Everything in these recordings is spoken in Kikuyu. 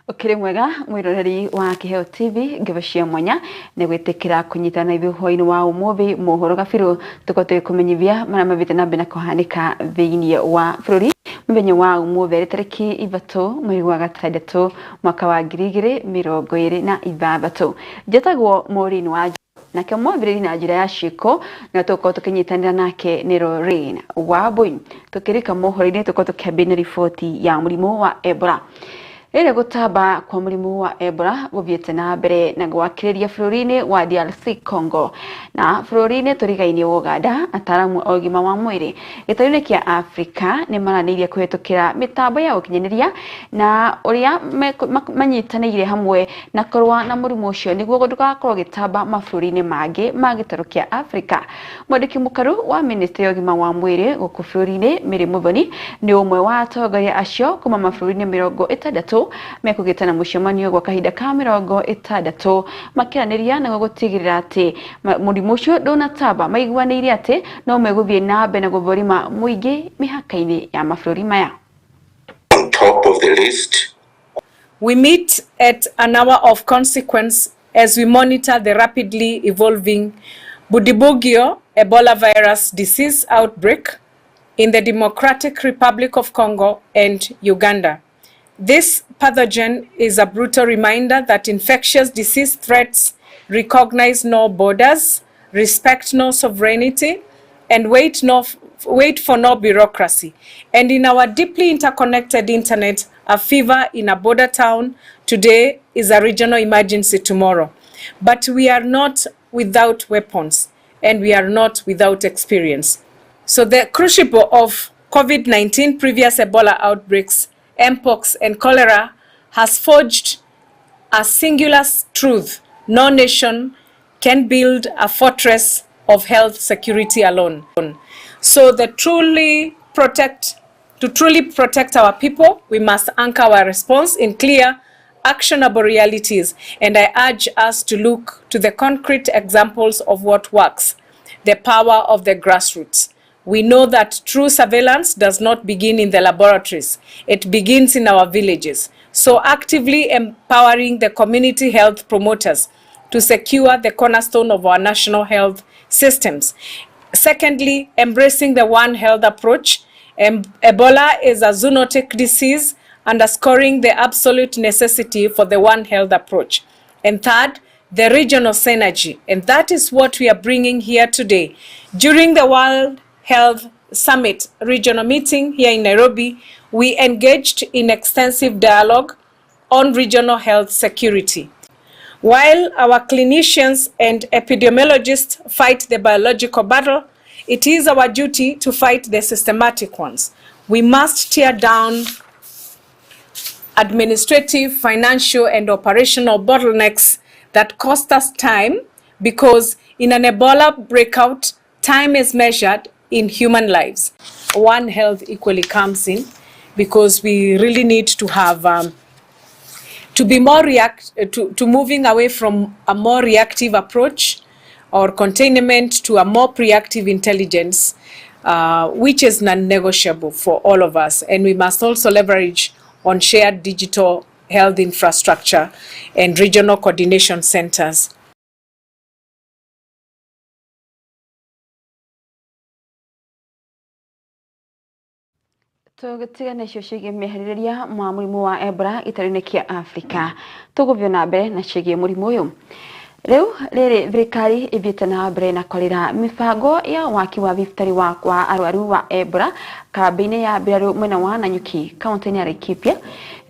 Ukiri mwega mwiroreri wa Kiheo TV ngebe cia mwanya ni gwitikira kunyitana ithuĩ hwainĩ wa umuthi mohoro gabiru tuko twikumenyithia maria mabite na mbere na kuhanika thiini wa bururi muthenya wa umuthi tariki 3 mweri wa gatandatũ mwaka wa 2026. Njetagwo Maureen wa nake mwambĩrĩri na njĩra ya ciĩko na tũkorwo tũkĩnyitanĩra nake nĩ Lorraine Wambui. Tũkĩrĩka mohoro-inĩ tũkorwo tũkĩambĩrĩria na riboti ya mũrimũ wa Ebola. Rĩrĩa gũtamba kwa mũrimũ wa Ebola gũthiĩte na mbere na gwakĩrĩria bũrũri-inĩ wa DRC Congo na bũrũri-inĩ tũrigainie wa Uganda, ataaramu a ũgima wa mwĩrĩ gĩtarũ-inĩ kĩa Afrika nĩ maranĩirie kũhĩtũkĩra mĩtambo ya ũkinyanĩria na ũrĩa manyitanĩire hamwe na kũrũa na mũrimũ ũcio nĩguo ndũgakorwo ũgĩtamba mabũrũri-inĩ mangĩ ma gĩtarũ kĩa Afrika. Mwandĩki mũkaru wa ministry ya ũgima wa mwĩrĩ gũkũ bũrũri-inĩ Mary Muthoni nĩ ũmwe wa atongoria acio kuma mabũrũri-inĩ 60 mekũgĩtana mũcemanio gwa kahinda ka 60 makĩaranĩria na gũtigĩrĩra atĩ mũrimũ ũcio ndũnatamba. Maiguanĩire atĩ no megũthiĩ na mbere na gũthũrima mũingĩ mĩhaka-inĩ ya mabũrũri maya. On top of the list, we meet at an hour of consequence as we monitor the rapidly evolving Bundibugyo Ebola virus disease outbreak in the Democratic Republic of Congo and Uganda. This pathogen is a brutal reminder that infectious disease threats recognize no borders, respect no sovereignty, and wait for no bureaucracy. And in our deeply interconnected internet, a fever in a border town today is a regional emergency tomorrow. But we are not without weapons, and we are not without experience. So the crucible of COVID-19, previous Ebola outbreaks, Mpox and cholera has forged a singular truth: no nation can build a fortress of health security alone. So to truly protect our people, we must anchor our response in clear, actionable realities. And I urge us to look to the concrete examples of what works, the power of the grassroots. We know that true surveillance does not begin in the laboratories. It begins in our villages. So actively empowering the community health promoters to secure the cornerstone of our national health systems. Secondly, embracing the One Health approach. Ebola is a zoonotic disease, underscoring the absolute necessity for the One Health approach. And third, the regional synergy. And that is what we are bringing here today. During the World Health Summit regional meeting here in Nairobi, we engaged in extensive dialogue on regional health security. While our clinicians and epidemiologists fight the biological battle, it is our duty to fight the systematic ones. We must tear down administrative, financial, and operational bottlenecks that cost us time, because in an Ebola breakout, time is measured in human lives. One Health equally comes in, because we really need to have to be more to moving away from a more reactive approach or containment to a more proactive intelligence, which is non-negotiable for all of us. And we must also leverage on shared digital health infrastructure and regional coordination centers. Tũgĩtigana icio ciĩgiĩ mĩehereria ma mũrimũ wa Ebola gĩtarũ-inĩ kĩa Afrika, tũgũthiĩ na mbere na ciĩgiĩ mũrimũ ũyũ. Rĩu rĩrĩ thirikari ĩthiĩte na mbere na kwarĩra mĩbango ya waki wa thibitarĩ wa arwaru wa Ebola kambĩ-inĩ ya mbirarũ mwena wa Nanyuki kaunti-inĩ ya Laikipia.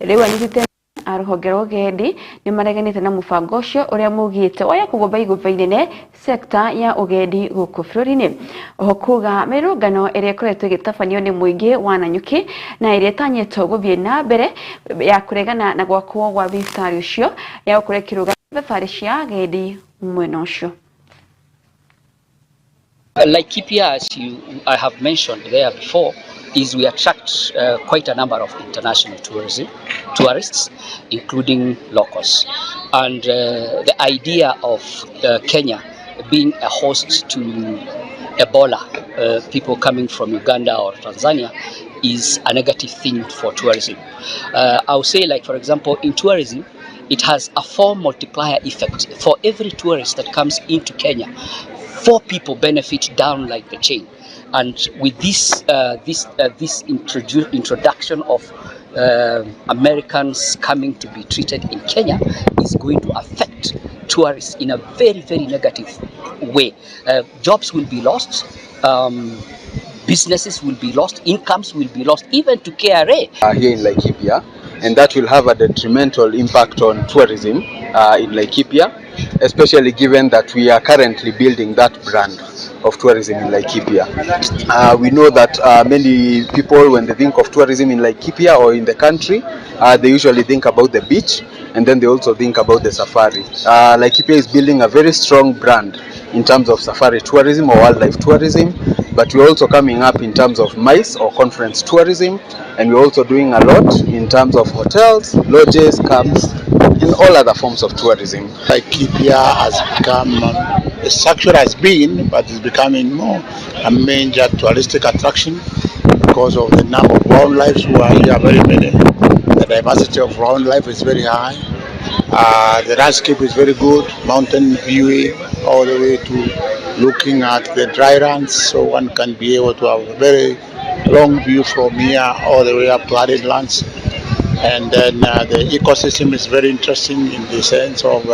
Rĩu anyitĩte a rũhonge rwa ũgendi nĩ mareganĩte na mũbango ũcio ũrĩa maugĩte oya kũgũtha igũtha inene sekta ya ũgendi gũkũ bũrũri-inĩ. Oho kuga mĩrũrũngano ĩrĩa ĩkoretwo ĩgĩtabanio nĩ mũingĩ wa Nanyuki na ĩrĩa ĩtanyĩtwo gũthiĩ na mbere ya kũregana na gwakwo gwa thibitarĩ ũcio ya gũkorwo ĩkĩrũgamia thabarĩ cia agendi mwena ũcio. Laikipia, as I have mentioned there before, is we attract quite a number of international tourists, including locals. And the idea of Kenya being a host to Ebola, people coming from Uganda or Tanzania, is a negative thing for tourism. I'll say, like, for example, in tourism, it has a 4 multiplier effect. For every tourist that comes into Kenya, 4 people benefit down like the chain. And with this introduction of Americans coming to be treated in Kenya is going to affect tourists in a very, very negative way. Jobs will be lost, businesses will be lost, incomes will be lost, even to KRA. Here in Laikipia, and that will have a detrimental impact on tourism in Laikipia, especially given that we are currently building that brand of tourism in Laikipia. We know that many people, when they think of tourism in Laikipia or in the country, they usually think about the beach, and then they also think about the safari. Laikipia is building a very strong brand in terms of safari tourism or wildlife tourism, but we're also coming up in terms of MICE or conference tourism, and we're also doing a lot in terms of hotels, lodges, camps, and all other forms of tourism. Laikipia has become, the structure has been, but it's becoming more a major touristic attraction because of the number of wildlife who are here, very many. The diversity of wildlife is very high. The landscape is very good, mountain viewing all the way to looking at the dry lands, so one can be able to have a very long view from here all the way up to arid lands. And then the ecosystem is very interesting in the sense of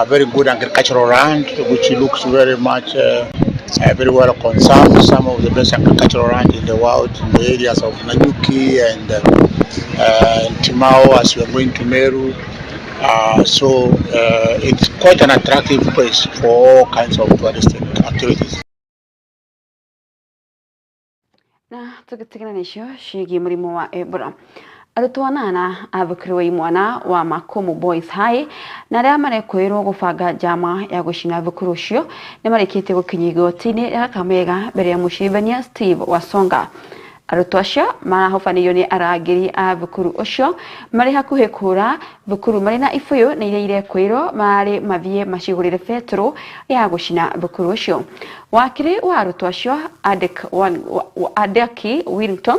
very good agricultural land, which looks very much very well conserved. Some of the best agricultural land in the world, in the areas of Nanyuki and Timau, as we are going to Meru. So it's quite an attractive place for all kinds of touristic activities. Na tugitigana nicio ciĩgiĩ mũrimũ wa Ebola. Arutwo anana a thukuru wa imwana wa Makomo Boys High na arĩa marekwĩrwo gũbanga njama ya gũcina thukuru ũcio nĩ marĩkĩtie gũkinyia igoti-inĩ rĩa Kakamega mbere ya mũcirithania Steve Wasonga. Arutwo acio marahobanĩrio nĩ arangĩri a thukuru ũcio marĩ hakuhĩ kũra thukuru marĩ na ibũyũ na iria irekwĩrwo marĩ mathiĩ macigũrĩre betũrũ ya gũcina thukuru ũcio. Wakiri wa arutwo acio Adeki Willington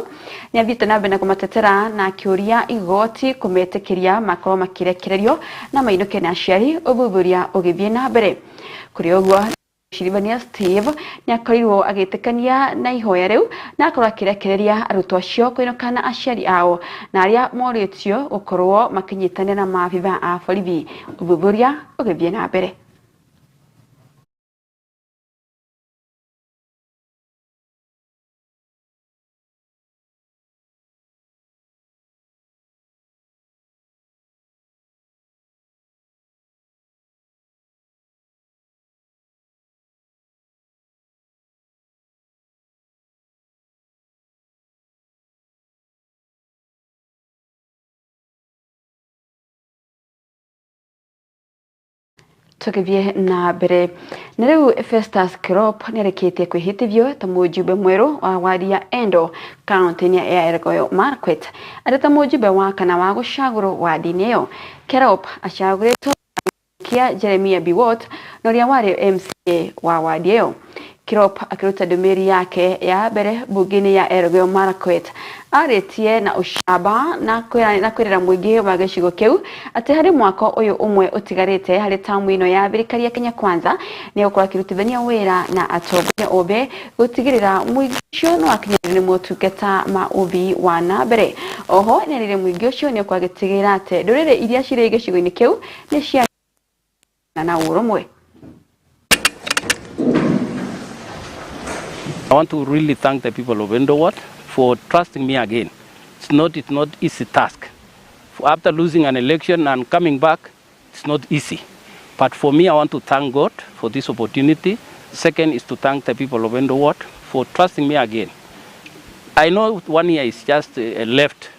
nĩ athiĩte na mbere na kũmatetera na akĩũria igoti kũmetĩkĩria makorwo makĩrekererio na mainũke na aciari ũthuthuria ũgĩthiĩ na mbere. Kũrĩ ũguo Mũcirithania Steve nĩ akorirwo agĩtĩkania na ihoya rĩu na akorwo akĩrekereria arutwo acio kũinũka na aciari ao na arĩa morĩtio gũkorwo makĩnyitanĩra na maabitha a borithi. Ũthuthuria ũgĩthiĩ na mbere. Tũgĩthiĩ na mbere na rĩu Festus Kirop nĩarĩkĩtie kwĩhĩtithio ta mũjumbe mwerũ wa wadi ya Endo kaunti-inĩ ya Elgeyo Marakwet arĩ ta mũjumbe wa kana wa gũcagũrwo wadi-inĩ ĩyo. Kirop acagũrĩtwo kia Jeremiah Biwott na ũrĩa warĩ MCA wa wadi ĩyo. Kirop akĩruta ndũmĩrĩri yake ya mbere mbunge-inĩ ya Elgeyo Marakwet arĩtie na ũcamba na kwĩrĩra mũingĩ wa gĩcigo kĩu atĩ harĩ mwaka ũyũ ũmwe ũtigarĩte harĩ tamu ĩno ya thirikari ya Kenya Kwanza nĩ egũkorwo akĩrutithania wĩra na atongoria othe gũtigĩrĩra mũingĩ ũcio nĩ wakinyĩrwo nĩ motungata ma ũthii wa na mbere. Oho nĩerĩire mũingĩ ũcio nĩ egũkorwo agĩtigĩrĩra atĩ ndũrĩrĩ iria cirĩ gĩcigo-inĩ kĩu nĩ cia na ũrũmwe. I want to really thank the people of Endo Ward for trusting me again. It's not easy task. After losing an election and coming back, it's not easy. But for me, I want to thank God for this opportunity. Second is to thank the people of Endo Ward for trusting me again. I know 1 year is just left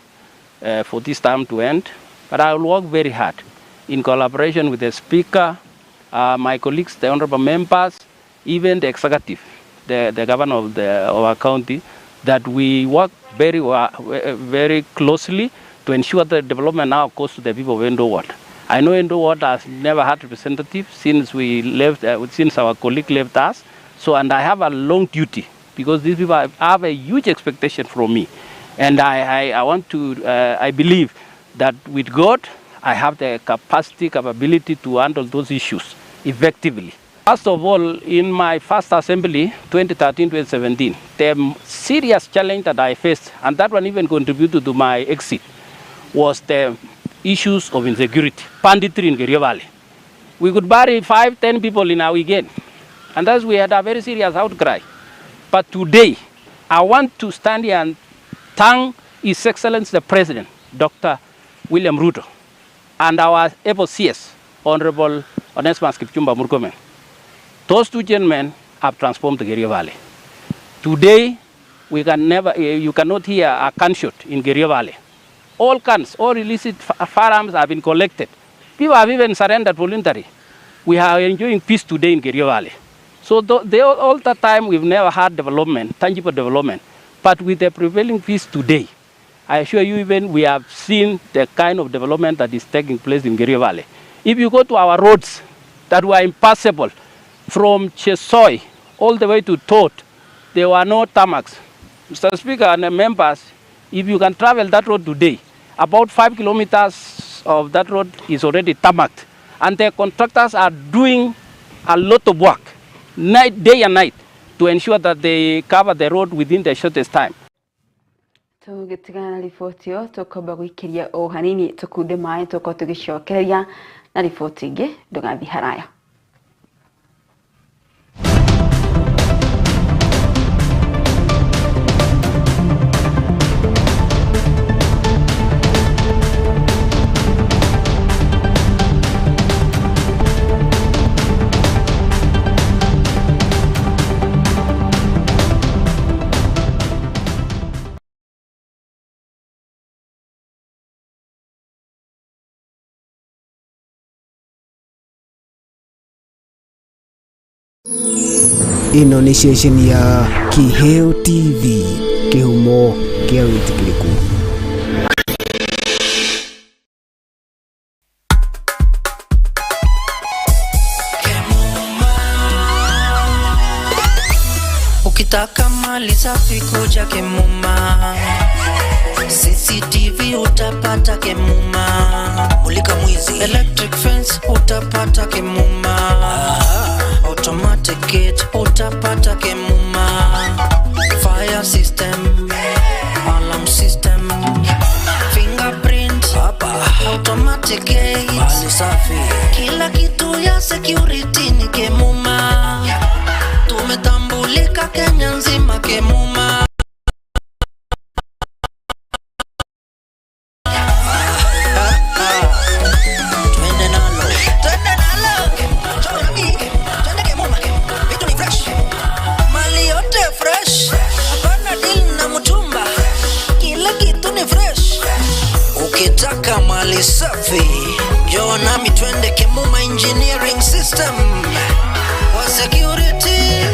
for this term to end, but I will work very hard in collaboration with the Speaker, my colleagues, the honorable members, even the executive, the governor of our county, that we work very, very closely to ensure that development now goes to the people of Endo Ward. I know Endo Ward has never had representative since we left, since our colleague left us. So, and I have a long duty because these people have a huge expectation from me. And I want to, I believe that with God, I have the capacity, capability to handle those issues effectively. First of all, in my first assembly, 2013-2017, the serious challenge that I faced, and that one even contributed to my exit, was the issues of insecurity, banditry in Kerio Valley. We could bury 5, 10 people in a weekend, and thus we had a very serious outcry. But today, I want to stand here and thank His Excellency the President, Dr. William Ruto, and our able CS, Honorable Onesmus Kipchumba Murkomen. Those two gentlemen have transformed the Kerio Valley. Today, we can never, you cannot hear a gunshot in Kerio Valley. All guns, all illicit firearms have been collected. People have even surrendered voluntarily. We are enjoying peace today in Kerio Valley. So all the time we've never had development, tangible development. But with the prevailing peace today, I assure you, even we have seen the kind of development that is taking place in Kerio Valley. If you go to our roads that were impassable, from Chesoi all the way to Tot, there were no tarmacs. Mr. Speaker and the members, if you can travel that road today, about 5 kilometers of that road is already tarmacked. And the contractors are doing a lot of work, night, day and night, to ensure that they cover the road within the shortest time. Tũgĩtigana na riboti ĩyo tũkwamba gũikĩria o hanini tũkunde maĩ tũkorwo tũgĩcokereria na riboti ĩngĩ ndũgathiĩ haraya. Ĩno nĩ ceceni ya Kiheo TV, kĩhumo kĩa wĩtĩkĩrĩku. Ukitaka mali safi kuja Kemuma, CCTV utapata Kemuma, mulika mwizi, electric fence utapata Kemuma, automatic gate utapata Kemuma, fire system, alarm system, fingerprint, automatic gate, mali safi, kila kitu ya security ni Kemuma. Tumetambulika Kenya nzima Kemuma. Twende nalo, twende nalo, twende Kemuma, vitu ni fresh, mali yote fresh, hapana deal na mtumba, kila kitu ni fresh. Ukitaka mali safi, njoo nami twende Kemuma Engineering System. Kwa security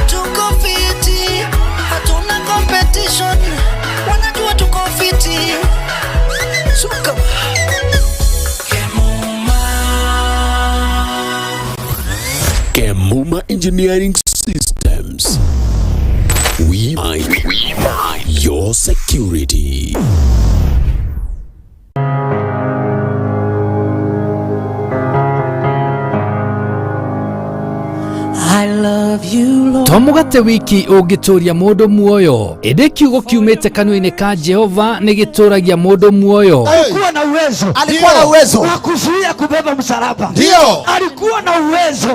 tuko fiti, hatuna competition, wanajua tuko fiti. Suka Kemuma. Kemuma Engineering Systems. We mind your security. To mũgate wiki ũngĩtũria mũndũ muoyo, ĩndĩ kiugo kiumĩte kanua-inĩ ka Jehova nĩ gĩtũragia mũndũ muoyo. Alikuwa na uwezo, alikuwa na uwezo wa kuzuia kubeba msalaba, ndio. Alikuwa na uwezo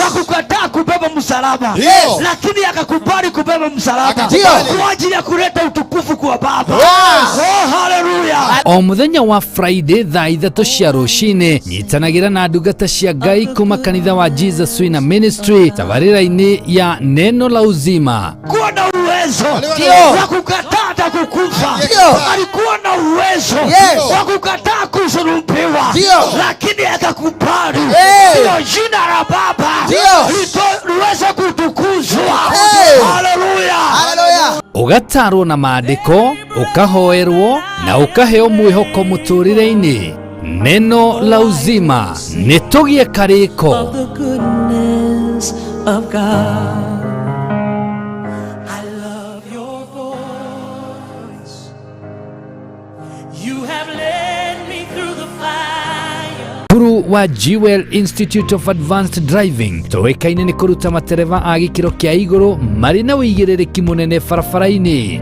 wa kukataa kubeba msalaba, lakini akakubali kubeba msalaba kwa ajili ya kuleta utukufu kwa Baba. Oh, haleluya. O mũthenya wa Friday thaa 3 cia rũcinĩ nyitanagĩra na ndungata cia Ngai kuma kanitha wa Jesus Winner Ministry tabarĩra-inĩ ya Neno la Uzima. Alikuwa na uwezo wa kukataa hata kukufa, alikuwa na uwezo wa kukataa kusulubiwa, lakini akakubali ndio jina la Baba liweze kutukuzwa. Haleluya, haleluya. Ũgatarwo na maandĩko, ũkahoerwo na ũkaheo mwĩhoko mũtũrĩre-inĩ. Neno la Uzima nĩ tũgĩe karĩko. Of God. I love your voice. Cukuru wa Jewel Institute of Advanced Driving tũĩkaine nĩ kũruta matereba a gĩkĩro kĩa igũrũ marĩ na ũigĩrĩrĩki mũnene barabara-inĩ.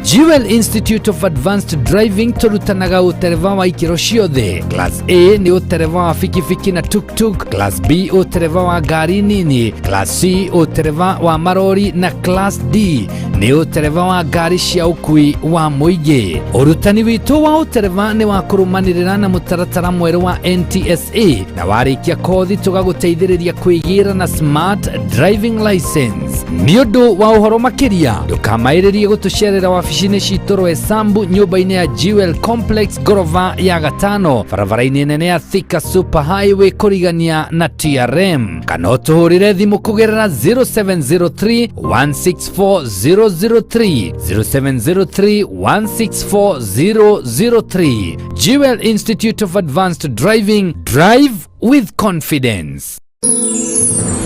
Jewel Institute of Advanced Driving tũrutanaga ũtereba wa ikĩro ciothe. Class A nĩ ũtereba wa bikibiki na tuktuk, Class B ũtereba wa ngari nini, Class C ũtereba wa marori na Class D nĩ ũtereba wa ngari cia ũkui wa mũingĩ. Ũrutani witũ wa ũtereba nĩ wa kũrũmanĩrĩra na mũtaratara mwerũ wa NTSA na warĩkia kothi tũgagũteithĩrĩria kwĩgĩra na smart driving license. Nĩ ũndũ wa ũhoro makĩria ndũkamaĩrĩrie gũtũcerera wabici-inĩ citũ Roysambu nyũmba-inĩ ya Jewel Complex ngorova ya gatano barabara-inĩ nene ya Thika Super Highway kũrigania na TRM, kana ũtũhũrĩre thimũ kũgerera 0703 164 003 0703 164 003. Jewel Institute of Advanced Driving, drive with confidence.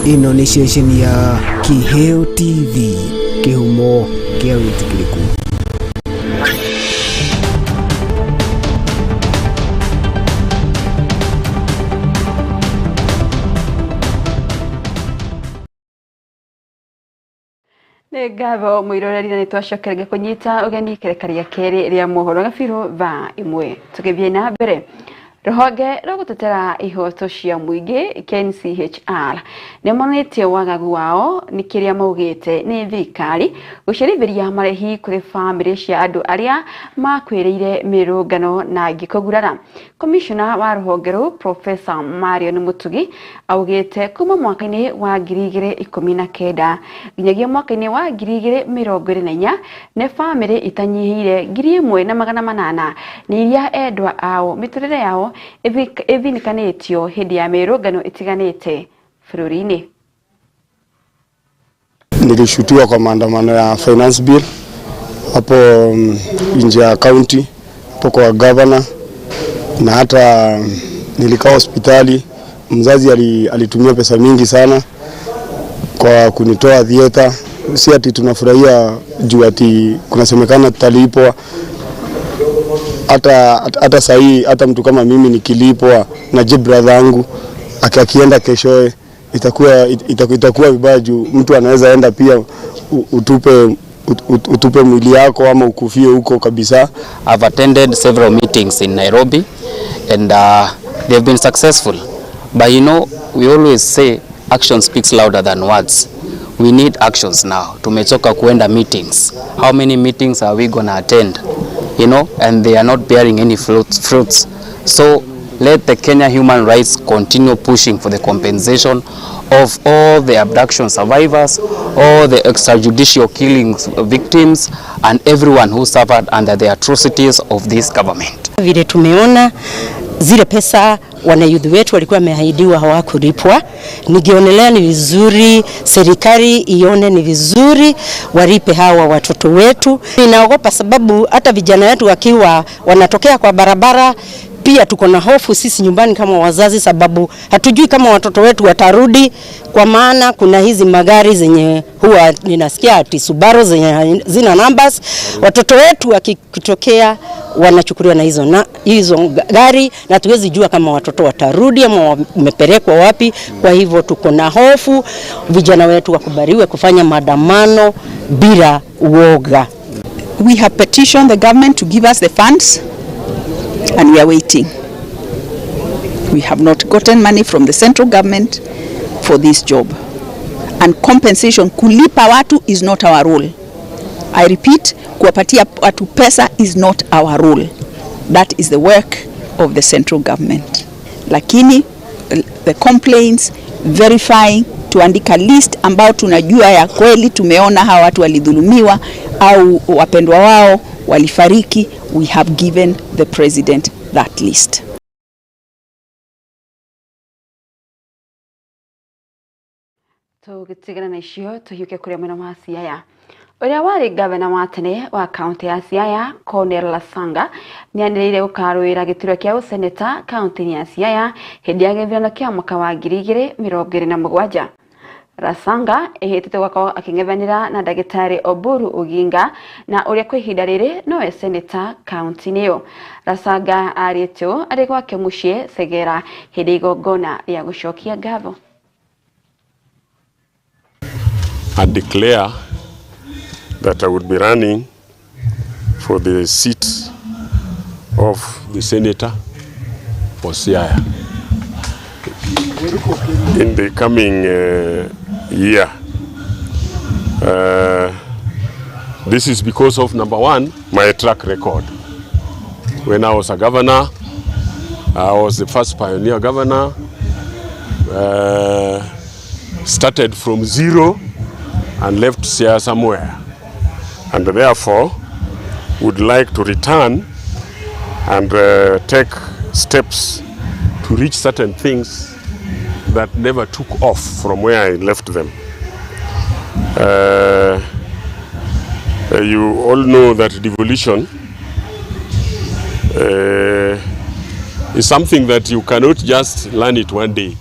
Ĩno nĩ ceceni ya Kiheo TV, kĩhumo kĩa wĩtĩkĩrĩku. Nĩ ngatho mwĩroreri, na nĩ twacokereria kũnyita ũgeni ikereka rĩa kerĩ rĩa mohoro gabirũ thaa 1. Tũgĩthiĩ na mbere, rũhonge rwa gũtetera ihoto cia mũingĩ KNCHR nĩ monanĩtie wagagu wao nĩ kĩrĩa maugĩte nĩ thirikari gũcerithĩria marĩhi kũrĩ bamĩrĩ cia andũ arĩa makuĩrĩire mĩrũngano na angĩ kũgurara. Komishona wa rũhonge rũu Professor Marion Mutugi augĩte kuma mwaka-inĩ wa 2019 nginyagia mwaka-inĩ wa 2024 nĩ bamĩrĩ itanyihĩire 1800 nĩ iria endwa ao mĩtũrĩre yao ĩthinĩkanĩtio hĩndĩ ya mĩrũngano ĩtiganĩte bũrũri-inĩ. Nilishutiwa kwa maandamano ya finance bill hapo nje ya county hapo kwa governor, na hata nilikaa hospitali. Mzazi alitumia pesa mingi sana kwa kunitoa theater. Si ati tunafurahia juu ati kunasemekana tutalipwa. Hata sahi, hata mtu kama mimi nikilipwa na je brother yangu akienda keshoe itakuwa vibaya juu mtu anaweza enda pia utupe mwili yako ama ukufie huko kabisa. I've attended several meetings in Nairobi and they've been successful. But you know, we always say action speaks louder than words. We need actions now. Tumechoka kuenda meetings. How many meetings are we gonna attend? You know, and they are not bearing any fruits. So let the Kenya Human Rights continue pushing for the compensation of all the abduction survivors, all the extrajudicial killings victims, and everyone who suffered under the atrocities of this government. Vile tumeona zile pesa wanayudhi wetu walikuwa wameahidiwa hawakulipwa. Nigionelea ni vizuri serikali ione ni vizuri walipe hawa watoto wetu. Ninaogopa sababu hata vijana wetu wakiwa wanatokea kwa barabara, pia tuko na hofu sisi nyumbani kama wazazi, sababu hatujui kama watoto wetu watarudi, kwa maana kuna hizi magari zenye huwa ninasikia ati Subaru zenye zina numbers. Watoto wetu wakitokea wanachukuliwa na hizo gari, na tuwezi jua kama watoto watarudi ama wamepelekwa wapi. Kwa hivyo tuko na hofu vijana wetu wakubaliwe kufanya maandamano bila uoga. We have petitioned the government to give us the funds and we are waiting. We have not gotten money from the central government for this job. And compensation, kulipa watu is not our role. I repeat, kuwapatia watu pesa is not our role. That is the work of the central government. Lakini the complaints, verifying, tuandika list ambao tunajua ya kweli tumeona hawa watu walidhulumiwa au wapendwa wao walifariki, we have given the president that list. Tũgĩtigana na icio tũhiũke kũrĩa mwena wa Siaya. Ũrĩa warĩ gavana wa tene wa kaunti ya Siaya Cornel Lasanga nĩanĩrĩire gũkarũĩra gĩturwa kĩa ũseneta kaunti-inĩ ya Siaya hĩndĩ ya gĩthurano kĩa mwaka wa 2027. Rasanga ehĩtĩte gwakorwo akĩng'ethanĩra na ndagĩtarĩ Oburu Oginga na ũrĩa kwa ihinda rĩrĩ nowe seneta kaunti-inĩ ĩyo. Rasanga arĩtwo arĩ gwake mũciĩ Segera hĩndĩ igongona rĩa gũcokia ngatho. And declare that I would be running for the seat of the senator for Siaya in the coming year. This is because of, number one, my track record. When I was a governor, I was the first pioneer governor, started from zero and left Siaya somewhere, and therefore would like to return and take steps to reach certain things that never took off from where I left them. You all know that devolution is something that you cannot just learn it one day.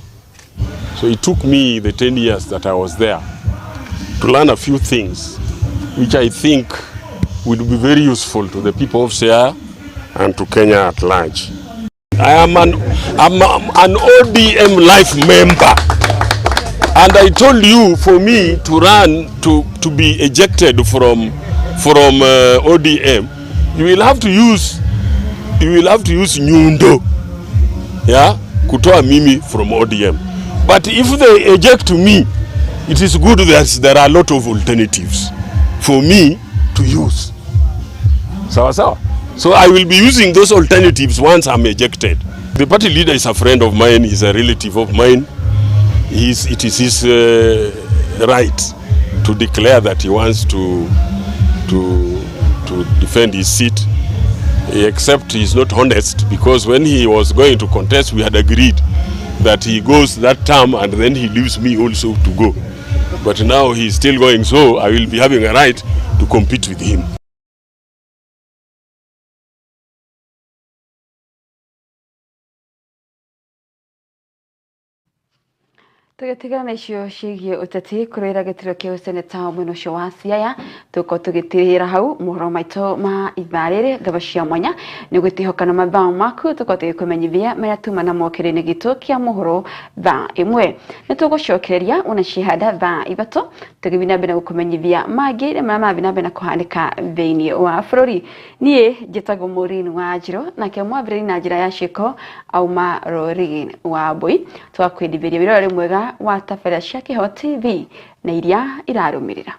So it took me the 10 years that I was there to learn a few things which I think would be very useful to the people of Siaya and to Kenya at large. I am an ODM life member, and I told you, for me to run to be ejected from ODM, you will have to use nyundo, yeah, kutoa mimi from ODM. But if they eject me, it is good that there are a lot of alternatives for me to use. Sawa sawa. So I will be using those alternatives once I'm ejected. The party leader is a friend of mine, he's a relative of mine. It is his right to declare that he wants to defend his seat, except he's not honest, because when he was going to contest, we had agreed that he goes that term and then he leaves me also to go. But now he's still going, so I will be having a right to compete with him. Tũgĩtigana na icio ciĩgiĩ ũteti kũrũĩra gĩturwa kĩa ũseneta mwena ũcio wa Siaya, tũgũkorwo tũgĩtirĩra hau mohoro maitũ ma ithaa rĩrĩ ngaba cia mwanya nĩ gwĩtĩhoka na mathaa maku tũkorwo tũgĩkũmenyithia marĩa tuma namo kĩrĩinĩ gitũ kĩa mohoro thaa ĩmwe. Nĩ tũgũcokereria ona cihanda thaa 3 tũgĩthiĩ na mbere na gũkũmenyithia mangĩ na marĩa marathiĩ na mbere na kũhanĩka thĩinĩ wa bũrũri. Niĩ njĩtagwo Maureen Wanjirũ, nake mwambĩrĩri na njĩra ya ciĩko auma Lorraine Wambui. Tũgakwendithĩria wĩra mwega wa tabarĩra cia Kĩhoo TV na iria irarũmĩrĩra.